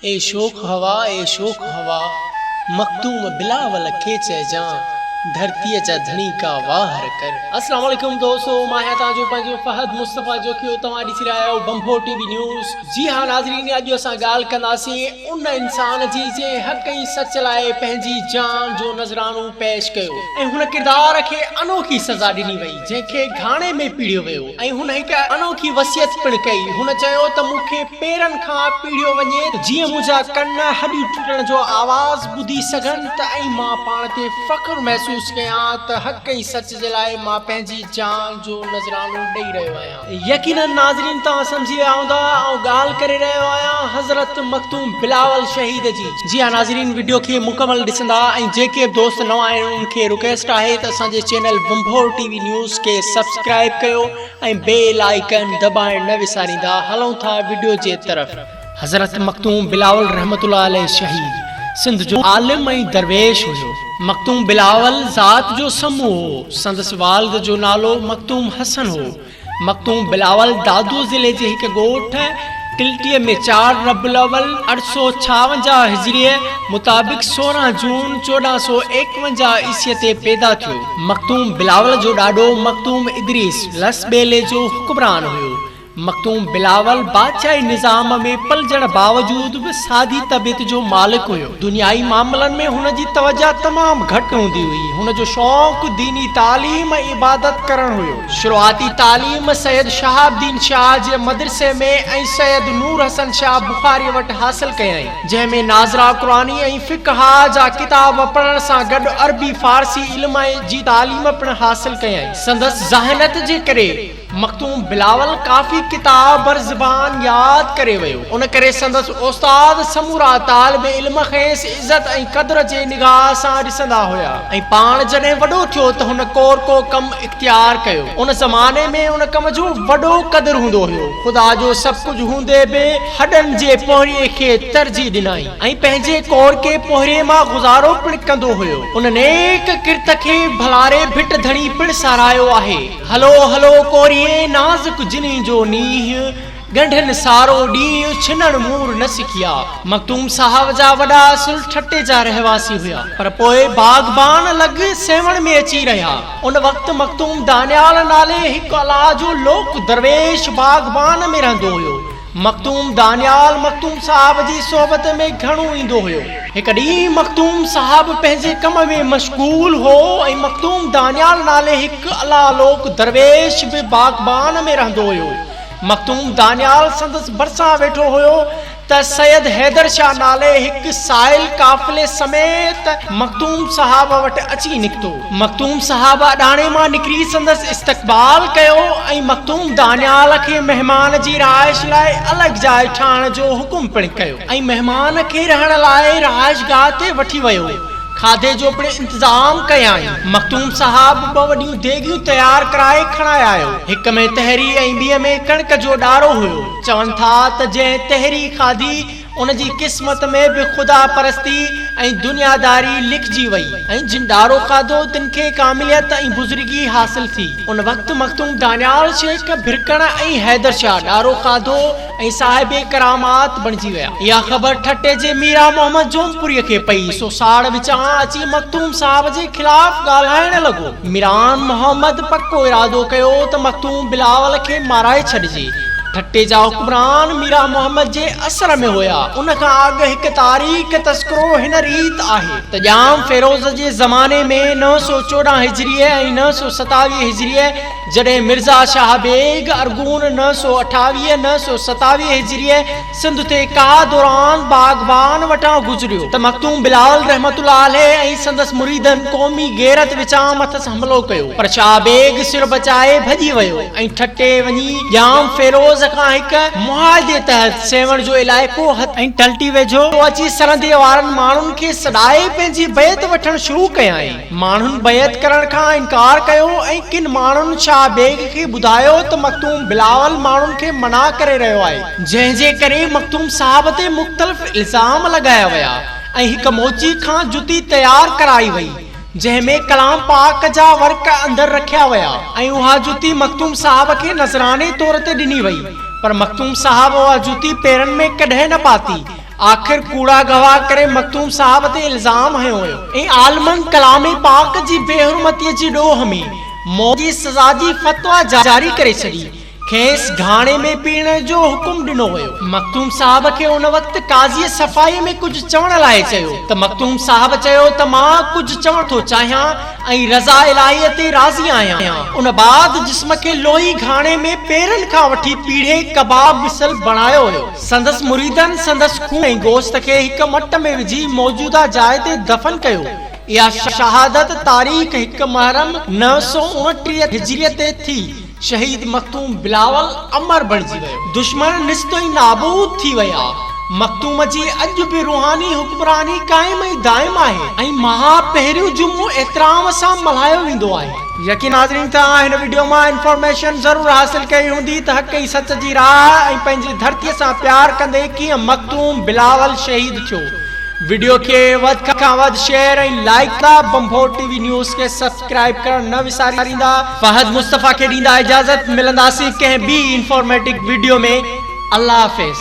اي شوخ هوا اي شوخ هوا، مخدوم بلاول کي چئجان، ڌرتيء جا ڌڻي ڪا واهر ڪر. السلام عليڪم دوستو مان آهيان توهان جو پنهنجو فهد مصطفيٰ جوکيو توهان ڏسي رهيا آهيو ڀنڀور ٽي وي نيوز جي ها ناظرين اڄ اسان ڳالهه ڪنداسين ان انسان جي جنهن حق ۽ سچ لاء پنهنجي جان جو نذرانو پيش ڪيو ۽ هن ڪردار کي انوکي سزا ڏني وئي جنهن کي گهاڻي ۾ پيڙهيو ويو ۽ هن هڪ انوکي وصيت پڻ ڪئي هن چيو ته مون کي پيرن کان پيڙهيو وڃي ته جيئن منهنجا ڪن هڏيون ٽٽڻ جو آواز ٻڌي سگهن ته ۽ مان پاڻ تي فخر محسوس ڪيان ته حق ۽ سچ جي لاء مان پنهنجي جان جو نذرانو ڏئي رهيو آهيان. يقيناً ناظرين توهان سمجهي ويا هوندا آئون ڳالهه ڪري رهيو آهيان حضرت مخدوم بلاول شهيد جي. جي ها ناظرين وڊيو کي مڪمل ڏسندا ۽ جيڪي به دوست نوان آهن انهن کي رڪويسٽ آهي ته اسان جي channel Banbhore T V news کي سبسڪرائب ڪيو ۽ بيل آئيڪن دٻائڻ نه وساريندا هلون ٿا وڊيو جي طرف. حضرت مخدوم بلاول رحمة الله عليه شهيد سنڌ جو عالم ۽ درويش هيو. مخدوم بلاول ذات جو سمو هو. سندس والد جو نالو مخدوم حسن هو. مخدوم بلاول دادو ضلعي جي هڪ ڳوٺ ٽلٽيء ۾ چار ربع الاول 856 هجريء مطابق 16 جون 1451 عيسيء تي پيدا ٿيو. مخدوم بلاول جو ڏاڏو مخدوم ادريس لس ٻيلي جو حڪمران هيو. مخدوم بلاول بادشاهي نظام ۾ پلجڻ باوجود به سادي طبيعت جو مالڪ هيو. دنيائي معاملن ۾ هن جي توجه تمام گهٽ هوندي هئي. هن جو شوق ديني تعليم ۽ عبادت ڪرڻ هيو. شروعاتي تعليم سيد شهاب الدين شاهه جي مدرسي ۾ ۽ سيد نور حسن شاهه بخاريء وٽ حاصل ڪيائين، جنهن ۾ ناظره قرآني ۽ فقه جا ڪتاب پڙهڻ سان گڏ عربي فارسي علم جي تعليم پڻ حاصل ڪيائين. سندس ذهانت جي ڪري مخدوم بلاول ڪافي ڪتاب بر زبان ياد ڪري ويو، ان ڪري سندس استاد سمورا طالب علم کيس عزت ۽ قدر جي نگاهه سان ڏسندا هيا ۽ پاڻ جڏهن وڏو ٿيو ته هن ڪورڪو ڪم اختيار ڪيو. ان زماني ۾ ان ڪم جو وڏو قدر هوندو هيو. خدا جو سڀ ڪجهه هوندي به هڏن جي پورهيي کي ترجيح ڏنائين ۽ پنهنجي ڪورڪي پورهيي مان گذارو پڻ ڪندو هيو. ان نيڪ ڪرت کي ڀلاري ڀٽ ڌڻي پڻ ساراهيو آهي. هلو هلو ڪوريئي نازڪ جني جو نينهن، ڳنڍن سارو ڏينهن ڇنڻ مور نه سکيا. مخدوم صاحب جا وڏا اصل ٺٽي جا رهواسي هيا، پر پوء باغبان لڳ سيوهڻ ۾ اچي رهيا. ان وقت مخدوم دانيال نالي هڪ الله جو لوڪ درويش باغبان ۾ رهندو هيو. مخدوم دانيال مخدوم صاحب جي صحبت ۾ گهڻو ايندو هيو. هڪ ڏينهن مخدوم صاحب پنهنجي ڪم ۾ مشغول هو ۽ مخدوم دانيال نالي هڪ الله لوڪ درويش به باغبان ۾ رهندو هيو. مخدوم دانيال سندس ڀرسان ويٺو هيو ته سيد حيدر شاهه نالي هڪ سائل قافلي سميت مخدوم صاحب وٽ اچي نڪتو. مخدوم صاحب اڏاڻي مان نڪري سندس استقبال ڪيو ۽ مخدوم دانيال کي مهمان جي رهائش لاء الڳ جاء ٺاهڻ جو حڪم پڻ ڪيو ۽ مهمان کي رهڻ لاء رهائشگاهه تي وٺي ويو. کاڌي جو پڻ انتظام ڪيائين. مخدوم صاحب ٻه وڏيون ديڳيون تيار ڪرائي کڻائي آيو. هڪ ۾ تهري ۽ ٻيء ۾ ڪڻڪ جو ڏارو هيو. چون ٿا ته جنهن تهري کاڌي، ان جي قسمت ۾ به خدا پرستي ۽ دنياداري لکجي وئي ۽ جن ڏارو کاڌو، تن کي ڪامليت ۽ بزرگي حاصل ٿي. ان وقت مخدوم دانيال شيخ ڀرڪڻ ۽ حيدر شاهه ڏارو کاڌو ۽ صاحب ڪرامات بڻجي ويا. اها خبر ٺٽي جي ميران محمد جونپوريء کي پئي، سو ساڙ وچان اچي مخدوم صاحب جي خلاف ڳالهائڻ لڳو. ميران محمد پڪو ارادو ڪيو ته مخدوم بلاول کي مارائي ڇڏجي. ٺٽي جا حڪمران ميران محمد جي اثر ۾ هيا. ان کان اڳ هڪ تاريخ تذڪرو هن ريت آهي ته ڄام فيروز جي زماني ۾ 914 هجريء ۽ 927 هجريء جڏهن مرزا شاهه بيگ ارغون 928، 927 هجريء سنڌ تي ڪاهه دوران باغبان وٽان گذريو ته مخدوم بلاول رحمة الله عليه ۽ سندس مريدن قومي غيرت وچان مٿس حملو ڪيو پر شاهه بيگ سر بچائي ڀڄي ويو ۽ ٺٽي وڃي ڄام فيروز کان هڪ معاهدي تحت سيوهڻ جو علائقو هٿ ۽ ٽلٽي ويجهو اچي سرندي وارن ماڻهن کي سڏائي پنهنجي بيعت وٺڻ شروع ڪيائين. ماڻهن بيعت ڪرڻ کان انڪار ڪيو ۽ ڪن ماڻهن شاهه بيگ کي ٻڌايو ته مخدوم بلاول ماڻهن کي منع ڪري رهيو آهي، جنهن جي ڪري مخدوم صاحب تي مختلف الزام لڳايا ويا ۽ هڪ موچي کان جتي تيار ڪرائي وئي، جنهن ۾ ڪلام پاڪ جا ورق اندر رکيا ويا ۽ اها جتي مخدوم صاحب کي نذراني طور تي ڏني وئي، پر مخدوم صاحب اها جتي پيرن ۾ ڪڏهن نه پاتي. آخر ڪوڙا گواهه ڪري مخدوم صاحب تي الزام هنيو ويو ۽ عالمن ڪلام پاڪ جي بي حرمتيء جي ڏوهه ۾ موت جي سزا جي فتويٰ جاري ڪري ڇڏي. کيس گهاڻي ۾ پيڙڻ جو حڪم ڏنو ويو. مخدوم صاحب کي ان وقت قاضيء صفائيء ۾ ڪجهه چوڻ لاء چيو ته مخدوم صاحب چيو ته مان ڪجهه چوڻ ٿو چاهيان ۽ رضا الاهيء تي راضي آهيان. ان بعد جسم کي لوهي گهاڻي ۾ پيرن کان وٺي پيڙهي ڪباب مثل بڻايو ويو. سندس مريدن سندس خون ۽ گوشت کي هڪ مٽ ۾ وجهي موجوده جاء تي دفن ڪيو. اها شهادت تاريخ هڪ محرم 929 هجريء تي ٿي. شهيد مخدوم بلاول امر بڻجي ويو. دشمن نست ۽ نابود ٿي ويا. مخدوم جي اڄ به روحاني حڪمراني قائم ۽ دائم آهي ۽ مها پهريون جمعو احترام سان ملهايو ويندو آهي. يقين ناظرين توهان هن وڊيو مان انفارميشن ضرور حاصل ڪئي هوندي ته حق ۽ سچ جي راهه ۽ پنهنجي ڌرتي سان پيار ڪندي ڪيئن مخدوم بلاول شهيد ٿيو. وڊيو کي وڌ کان وڌ شيئر ۽ لائيڪ ڪندا ڀنڀور ٽي وي نيوز کي سبسڪرائيب ڪرڻ نه وساريندا. فهد مصطفيٰ کي ڏيندا اجازت ملنداسين ڪنهن ٻي انفارميٽڪ وڊيو ۾ الله حافظ.